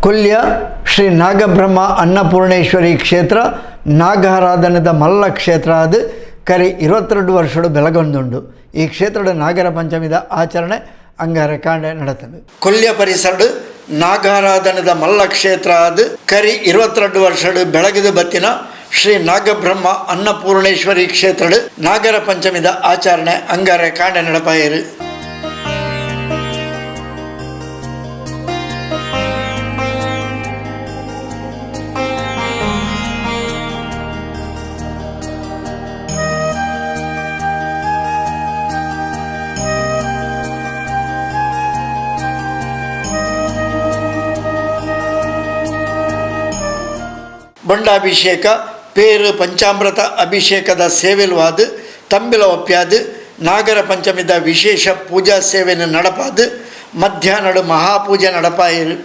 ಕೊಲ್ಯ ಶ್ರೀ ನಾಗಬ್ರಹ್ಮ ಅನ್ನಪೂರ್ಣೇಶ್ವರಿ ಕ್ಷೇತ್ರ ನಾಗಾರಾಧನೆದ ಮಲ್ಲ ಕ್ಷೇತ್ರ ಅದು ಕರಿ 22 ವರ್ಷಡು ಬೆಳಗೊಂದುಂಡು. ಈ ಕ್ಷೇತ್ರದ ನಾಗರ ಪಂಚಮಿದ ಆಚರಣೆ ಅಂಗಾರೆ ಕಾಂಡೆ ನಡತದೆ. ಕೊಲ್ಯ ಪರಿಸರಡು ನಾಗಾರಾಧನೆದ ಮಲ್ಲ ಕ್ಷೇತ್ರ ಅದು ಕರಿ 22 ವರ್ಷಡು ಬೆಳಗಿದ ಬತ್ತಿನ ಶ್ರೀ ನಾಗಬ್ರಹ್ಮ ಅನ್ನಪೂರ್ಣೇಶ್ವರಿ ಕ್ಷೇತ್ರಡು ನಾಗರ ಪಂಚಮಿದ ಆಚರಣೆ ಅಂಗಾರೆ ಕಾಂಡೆ ನಡಪಾಯರು. ಬಂಡಾಭಿಷೇಕ ಪೇರು ಪಂಚಾಮೃತ ಅಭಿಷೇಕದ ಸೇವೆಲ್ವಾದು ತಂಬಿಲ ಒಪ್ಪ್ಯಾದು ನಾಗರ ಪಂಚಮಿದ ವಿಶೇಷ ಪೂಜಾ ಸೇವೆಯನ್ನು ನಡಪಾದು ಮಧ್ಯಾಹ್ನಡು ಮಹಾಪೂಜೆ ನಡಪಾಯಿರು.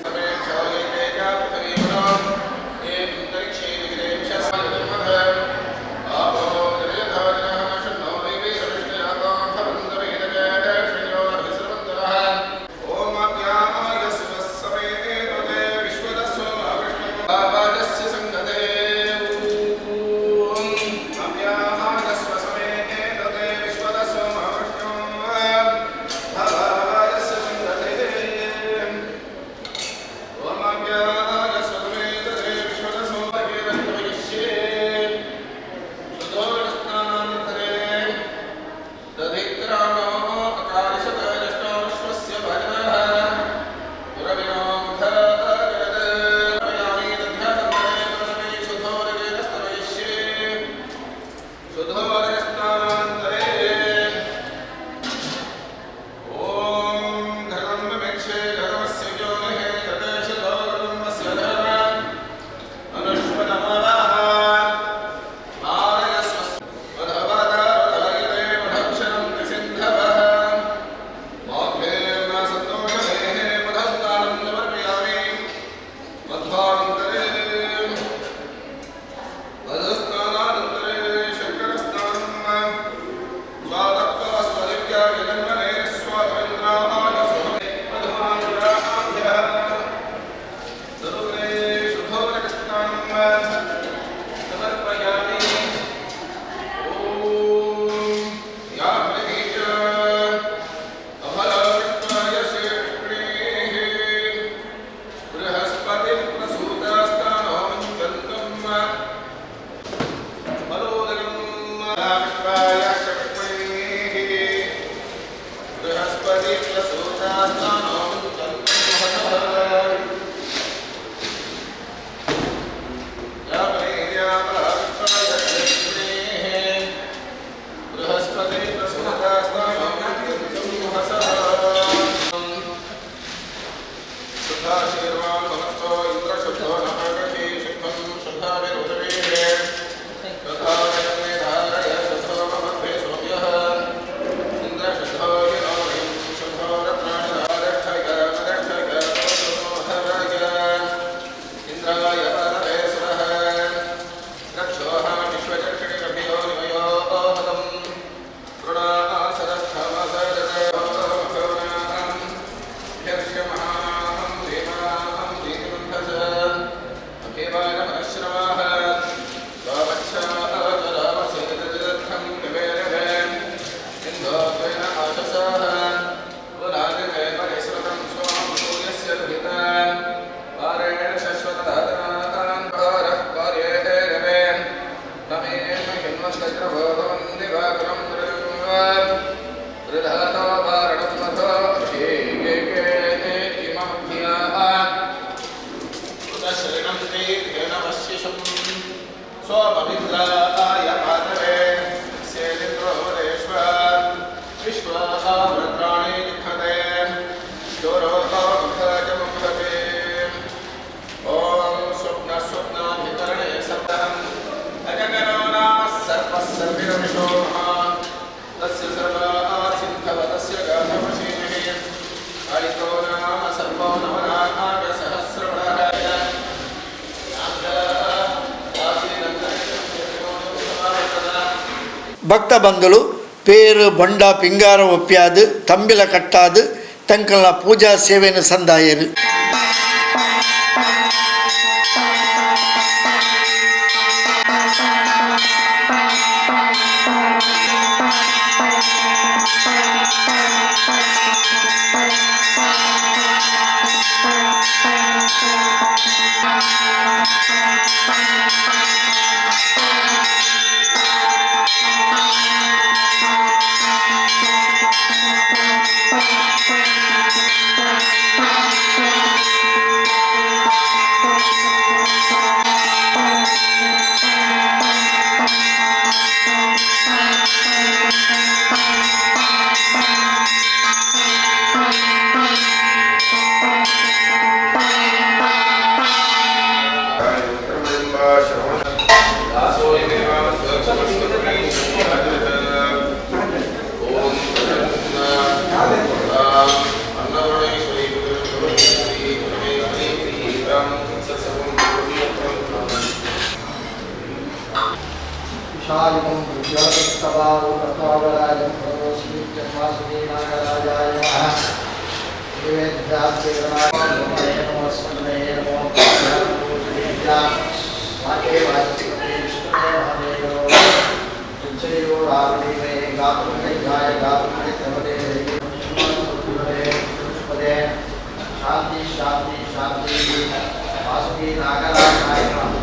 ಭಕ್ತ ಬಂಧುಲು ಪೇರು ಬೊಂಡ ಪಿಂಗಾರ ಒಪ್ಪ್ಯಾದು ತಂಬಿಲ ಕಟ್ಟಾದು ತಂಕಲ್ನ ಪೂಜಾ ಸೇವೆಯನ್ನು ಸಂದಾಯರು. ಕ್ಷಾಯುಗಂ ಪ್ರಜ್ವಲತವಾವು ಪ್ರತೋಗರಾಜಂ ಪ್ರಣೋಸ್ಮಿ ವಾಸುಕಿ ನಾಗರಾಜಾಯ ನಮಃ. ನಿವೇದ್ಯಾರ್ಥೇ ನಮೋ ನಮೋ ಸ್ಮರಣೇ ನಮೋ ವಾಚೇ ವಾಚಸ್ಪತಿ ವಿಷ್ಣುವೇ ಮಹದೇವೋ ಉಚ್ಚಯೋರಾವಣಿಮೇ ಗಾತುಮೃಗಾಯ ಗಾತುಮೃಗಪದೇ ಪದೇ. ಶಾಂತಿ ಶಾಂತಿ ಶಾಂತಿ. ವಾಸುಕಿ ನಾಗರಾಜಾಯ ನಮಃ.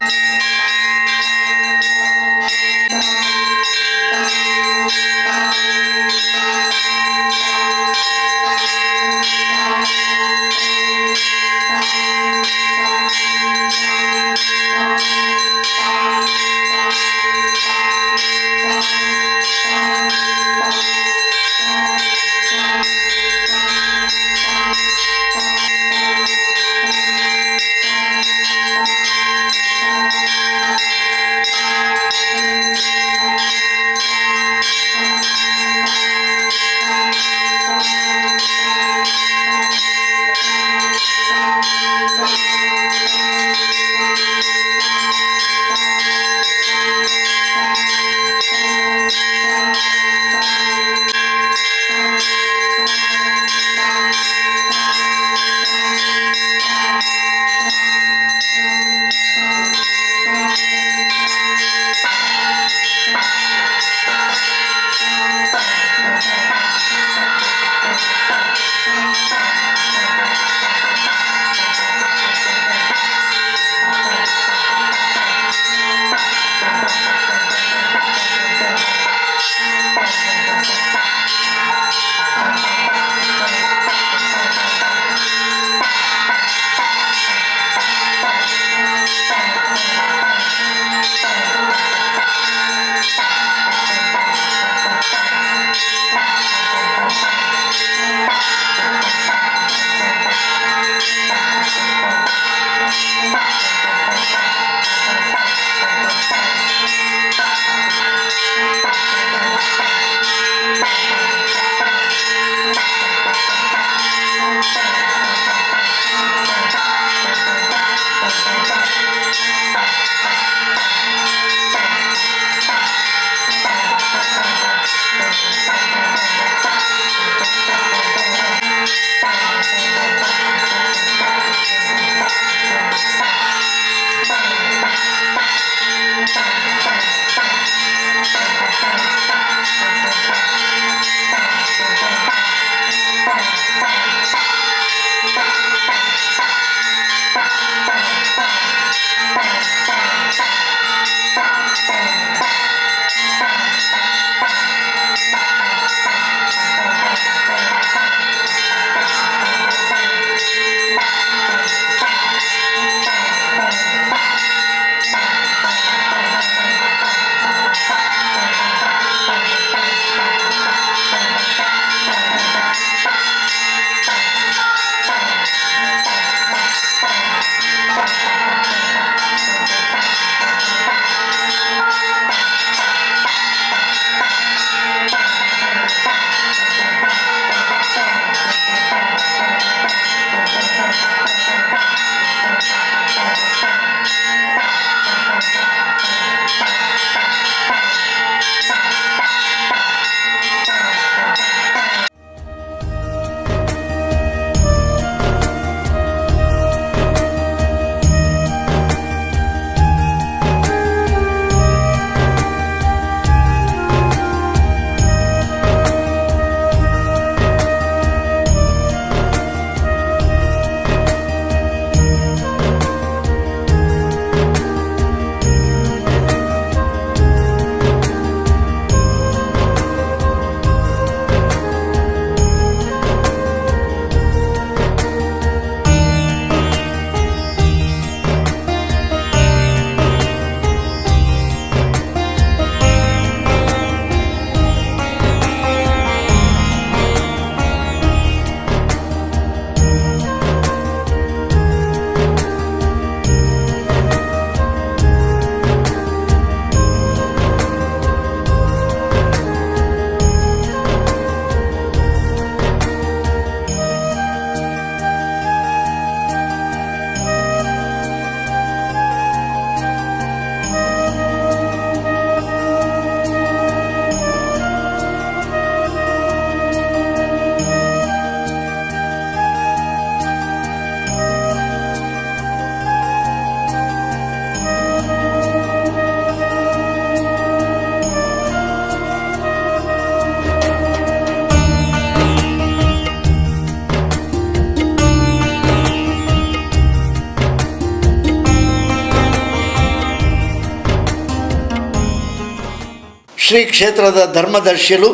ಶ್ರೀ ಕ್ಷೇತ್ರದ ಧರ್ಮದರ್ಶಿಲು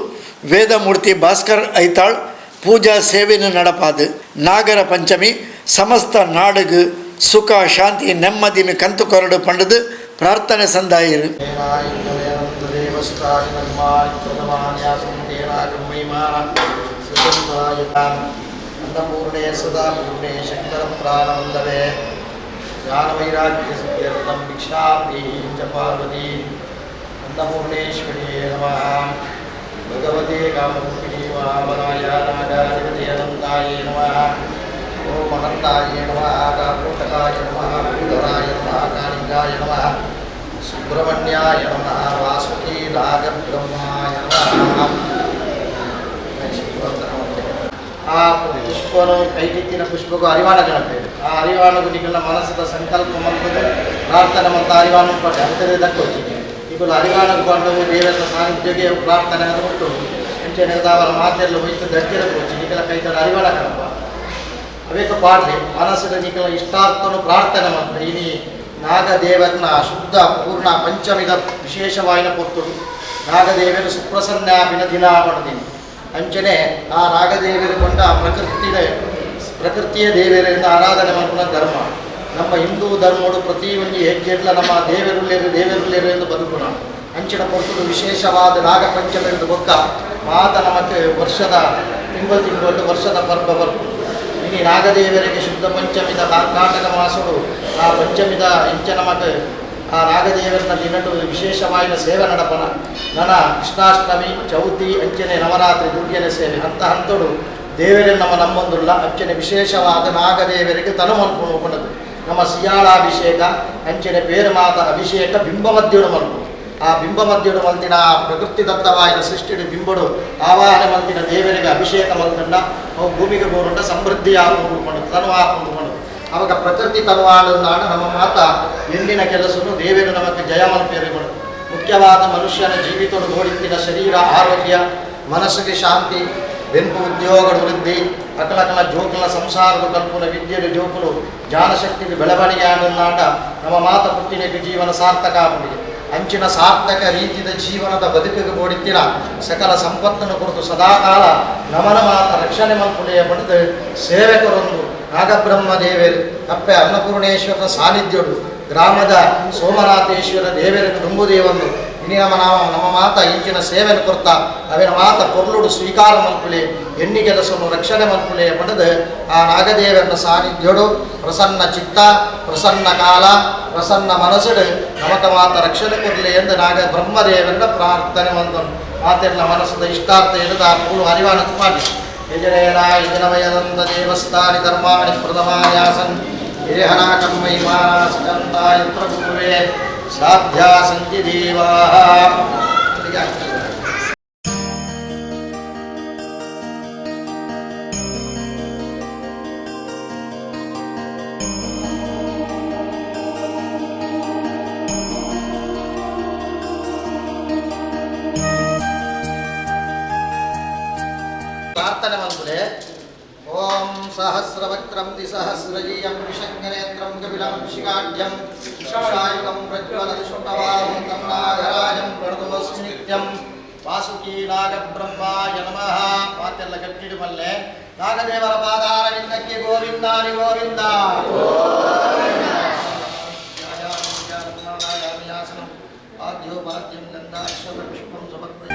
ವೇದಮೂರ್ತಿ ಭಾಸ್ಕರ್ ಐತಾಳ್ ಪೂಜಾ ಸೇವೆಯನ್ನು ನಡಪಾದು ನಾಗರ ಪಂಚಮಿ ಸಮಸ್ತ ನಾಡುಗು ಸುಖ ಶಾಂತಿ ನೆಮ್ಮದಿನ ಕಂತು ಕೊರಡು ಪಂಡದು ಪ್ರಾರ್ಥನೆ ಸಂದಾಯಿರು. ಅನ್ನಪೂರ್ಣೇ ಸದಾ ಪೂರ್ಣೇ ಶಂಕರ ಪ್ರಾಣವಂದವೇ ಜ್ಞಾನವೈರಾಗ್ಯ ಸಿದ್ಧ್ಯರ್ಥಂ ಭಿಕ್ಷಾಂ ದೇಹೀಂ ಚ ಪಾರ್ವತಿ. ಅನ್ನಪೂರ್ಣೇಶ್ವರಿಯೇ ನಮಃ. ಭಗವತೆ ಕಾಮರೂಪಿಣಿ ಮಹಾಬಲಾಯ ನಾಗಾಧಿಪತಿ ಅನಂತಾಯೇ ನಮಃ. ಓಂ ಅನಂತಾಯೇ ನಮಃ. ಕಾಕೋಟಕಾಯ ನಮಃ. ಭೂಧರಾಯ ನಮಃ. ಕಾಳಿಂಗಾಯ ನಮಃ. ಸುಬ್ರಹ್ಮಣ್ಯಾಯ ನಮಃ. ವಾಸುಕಿ ನಾಗಬ್ರಹ್ಮಾಯ ನಮಃ. ಆ ಪುಷ್ಪನು ಕೈಟಿತ್ತಿನ ಪುಷ್ಪಗೂ ಅರಿವಾಣ ಗಣಪೆ. ಆ ಅರಿವಾಣಗು ನಿಕಲ್ನ ಮನಸ್ಸದ ಸಂಕಲ್ಪ ಮಲ್ಪದು ಪ್ರಾರ್ಥನೆ ಮಂತ ಅರಿವಾಣ ಪಟ್ಟೆ ಅಂತದೇ ದಕ್ಕೋಚಿ. ಇಗುಲು ಅರಿವಾಣకు ಪಂಡವು ದೇವರ ಸಾನ್ನಿಧ್ಯಕ್ಕೆ ಪ್ರಾರ್ಥನೆ ಅದು ಉಂಟು. ಅಂಚೆ ಅವರ ಮಾತೆಲ್ಲ ಹೋಯ್ತು ದಕ್ಕಿರ ಕೋಚಿ. ನಿಕಲ ಕೈತಡ ಅರಿವಾಣ ಗಣಪ ಅವೇಕ ಪಾಡ್ಲಿ. ಮನಸ್ಸಿನ ನಿಕಲ ಇಷ್ಟಾರ್ಥನು ಪ್ರಾರ್ಥನೆ ಮಂತ. ಇನಿ ನಾಗದೇವನ ಶುದ್ಧ ಪೂರ್ಣ ಪಂಚಮಿದ ವಿಶೇಷವಾಯಿನ ಪೊರ್ತುಡು ನಾಗದೇವರು ಸುಪ್ರಸನ್ನಾಪಿನ ದಿನ ಪಡ್ತೀನಿ. ಅಂಚನೆ ಆ ನಾಗದೇವರು ಕೊಂಡ ಪ್ರಕೃತಿಯ ಪ್ರಕೃತಿಯ ದೇವರಿಂದ ಆರಾಧನೆ ಮಾಡುವ ಧರ್ಮ ನಮ್ಮ ಹಿಂದೂ ಧರ್ಮಡು. ಪ್ರತಿ ಒಂದು ಹೆಜ್ಜೆಡ್ಲ ನಮ್ಮ ದೇವರುಳ್ಳೇರು ದೇವರುಳ್ಳೇರು ಎಂದು ಬದುಕುಣ. ಅಂಚಿನ ಪೊರ್ತುಡು ವಿಶೇಷವಾದ ನಾಗಪಂಚಮಿ ಬೊಕ್ಕ ಮಾತ ನಮಕ್ ವರ್ಷದ ತಿಂಗಳು ತಿಂಗಳು ವರ್ಷದ ಪರ್ಬ ಬರ್ಪು. ಇನಿ ನಾಗದೇವರಿಗೆ ಶುದ್ಧ ಪಂಚಮಿದ ಕರ್ಕಾಟಕ ಮಾಸಡು ಆ ಪಂಚಮಿದ ಇಂಚ ನಮಕ್ ಆ ನಾಗದೇವರನ್ನ ದಿನಟು ವಿಶೇಷವಾಯಿನ ಸೇವೆ ನಡಪನ. ನನ ಕೃಷ್ಣಾಷ್ಟಮಿ, ಚೌತಿ, ಅಂಚನೆ ನವರಾತ್ರಿ ದುರ್ಗೆನ ಸೇವೆ ಅಂತ ಹಂತಡು ದೇವರೇ ನಮ್ಮ ನಮ್ಮೊಂದುಲ್ಲ. ಅಂಚನೆ ವಿಶೇಷವಾದ ನಾಗದೇವರಿಗೆ ತನು ಮಲ್ಪುಣದು ನಮ್ಮ ಸಿಯಾಳಾಭಿಷೇಕ, ಅಂಚನೆ ಪೇರುಮಾತ ಅಭಿಷೇಕ ಬಿಂಬ ಮಧ್ಯಡು ಮಲ್ಪು. ಆ ಬಿಂಬ ಮಧ್ಯಡು ಮಲ್ತಿನ ಆ ಪ್ರಕೃತಿ ದತ್ತವಾಯಿನ ಸೃಷ್ಟಿಡು ಬಿಂಬಡು ಆವಾಹನೆ ಮಲ್ತಿನ ದೇವರಿಗೆ ಅಭಿಷೇಕ ಮಲ್ತಂಡ ಅವು ಭೂಮಿಗೆ ಬೋರುಂಡ ಸಮೃದ್ಧಿ ಆಕೊಂಡು ತನು ಆಕೊಂಡು. ಅವಾಗ ಪ್ರಕೃತಿ ತನುವಾಡುನ್ನಾಡು ನಮ್ಮ ಮಾತ ಎಂದಿನ ಕೆಲಸನು ದೇವರು ನಮಗೆ ಜಯ ಮಲ್ಪೇರುಗಳು. ಮುಖ್ಯವಾದ ಮನುಷ್ಯನ ಜೀವಿತಡು ನೋಡಿತ್ತಿನ ಶರೀರ ಆರೋಗ್ಯ, ಮನಸ್ಸಿಗೆ ಶಾಂತಿ, ಬೆಂಪು ಉದ್ಯೋಗದ ವೃದ್ಧಿ, ಅಕಲಕಲ ಜೋಕುಲ ಸಂಸಾರದ ಕಲ್ಪುನ ವಿದ್ಯೆಡು ಜೋಕುಲು ಜ್ಞಾನಶಕ್ತಿ ಬೆಳವಣಿಗೆ ಆಡುನ್ನಾಂಡ ನಮ್ಮ ಮಾತ ಪುಟ್ಟಿನಕ್ಕೆ ಜೀವನ ಸಾರ್ಥಕ ಆಪುಂಡಿಗೆ. ಅಂಚಿನ ಸಾರ್ಥಕ ರೀತಿಯ ಜೀವನದ ಬದುಕಿಗೆ ಬೋಡಿತ್ತಿನ ಸಕಲ ಸಂಪತ್ತನ್ನು ಕುರಿತು ಸದಾಕಾಲ ನಮನ ಮಾತ ರಕ್ಷಣೆ ಮಲ್ಪುಡೆಯ ಪಡೆದು ಸೇವಕರೊಂದು ನಾಗಬ್ರಹ್ಮ ದೇವರು ಅಪ್ಪೆ ಅನ್ನಪೂರ್ಣೇಶ್ವರನ ಸಾನ್ನಿಧ್ಯಡು ಗ್ರಾಮದ ಸೋಮನಾಥೇಶ್ವರ ದೇವರನ್ನು ದುಂಬುದೇವನ್ನು ಇನಿ ನಮ್ಮ ನಾಮ ನಮ್ಮ ಮಾತ ಇಂಚಿನ ಸೇವೆಯನ್ನು ಕೊರ್ತ ಅವಿನ ಮಾತ ಪೊರ್ಲುಡು ಸ್ವೀಕಾರ ಮಲ್ಪುಲೆ, ಎಣ್ಣಿ ಕೆಲಸವನ್ನು ರಕ್ಷಣೆ ಮಲ್ಪುಲೆ ಪಡೆದು ಆ ನಾಗದೇವರನ ಸಾನ್ನಿಧ್ಯಡು ಪ್ರಸನ್ನ ಚಿತ್ತ, ಪ್ರಸನ್ನ ಕಾಲ, ಪ್ರಸನ್ನ ಮನಸ್ಸುಡು ನಮಕ ಮಾತ ರಕ್ಷಣೆ ಕೊರಲಿ ಎಂದು ನಾಗ ಬ್ರಹ್ಮದೇವರನ್ನ ಪ್ರಾರ್ಥನೆ ಬಂದನು. ಮಾತೆಲ್ಲ ಮನಸ್ಸದ ಇಷ್ಟಾರ್ಥ ಎದುರು ಆ ಪೂರ್ವ ಅರಿವಾಣಕ್ಕೆ ಮಾಡಿ. ಯಜನೇನ ಯಜನವಯದಂತ ದೇವಸ್ಥಾನಿ ಧರ್ಮಾಣಿ ಪ್ರಥಮಾಯಾಸನ್ ಹಿರಿಹನಾಕಮ್ಮೈಮಾನ ಸಕಂತಾಯ ಪ್ರಭುವೇ ಸಾಧ್ಯಾ ಸಂತಿ ದೇವಾಃ. ಪ್ರಾರ್ಥನೆ ಮಲ್ಪುಲೆ. ಓಂ ಸಹಸ್ರವಕ್ತ್ರಂ ದ್ವಿಸಹಸ್ರಜೀಯಂ ವಿಶಂಕನೇತ್ರಂ ಕಪಿಲಂ ಶಿಖಾಢ್ಯಂ ಶಾಯುಗಂ ಪ್ರಜ್ವಲಶುಕವಾಂತಂ ನಾಗರಾಜಂ ಪ್ರಣತೋಸ್ಮಿ ನಿತ್ಯಂ. ವಾಸುಕಿ ನಾಗಬ್ರಹ್ಮಾಯ ನಮಃ. ಮಾತೆಲ್ಲ ಕಟ್ಟಿಡು ಮಲ್ಲೆ. ನಾಗದೇವರ ಪಾದಾರವಿಂದಕ್ಕೆ ಗೋವಿಂದಾನಿ ಗೋವಿಂದ. ಪಾದ್ಯೋಪಾದ್ಯಂ ಗಂಧಾಕ್ಷರ ಪುಷ್ಪಂ ಸಮರ್ಪಯ.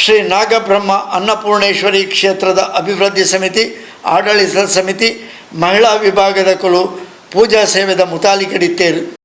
ಶ್ರೀ ನಾಗಬ್ರಹ್ಮ ಅನ್ನಪೂರ್ಣೇಶ್ವರಿ ಕ್ಷೇತ್ರದ ಅಭಿವೃದ್ಧಿ ಸಮಿತಿ, ಆಡಳಿತ ಸಮಿತಿ, ಮಹಿಳಾ ವಿಭಾಗದ ಕುಲು ಪೂಜಾ ಸೇವೆದ ಮುತಾಲಿಕೆಡಿತ್ತೇರು.